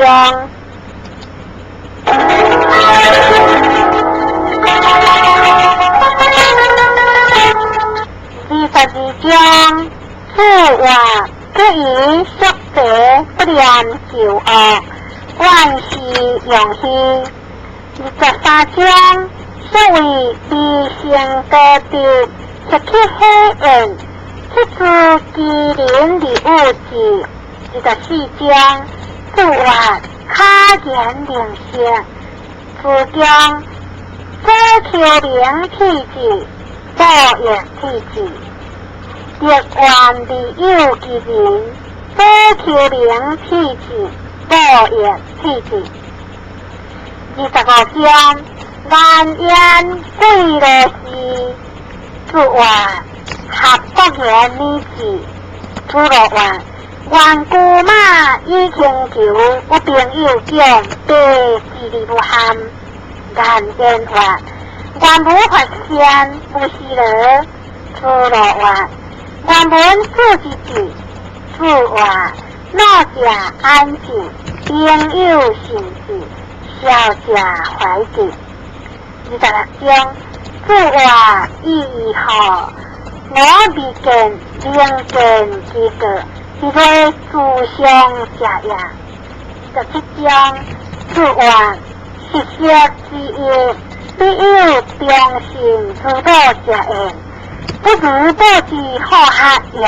章。22章，主話不以宿世不念舊惡，萬事容虛。23章，所謂悲心高德，失去火焰，去除機靈的物質。24章，主話卡言靈性，主將左丘明體質，報應體質。得願利誘其人，左丘明體質，報應體質。25章，顏淵貴羅氏，主話合國言理智，主羅話原姑馬以輕求，有朋友講白之而無憾。顏淵話願無發現無是羅，主羅話願聞主之志，主話老者安靜，朋友信志，小者懷志。26章，主話意義好，我未見靈見之過，是為自相者也。27章，主話實色之意，必有忠心之道者焉，不如報之好客也。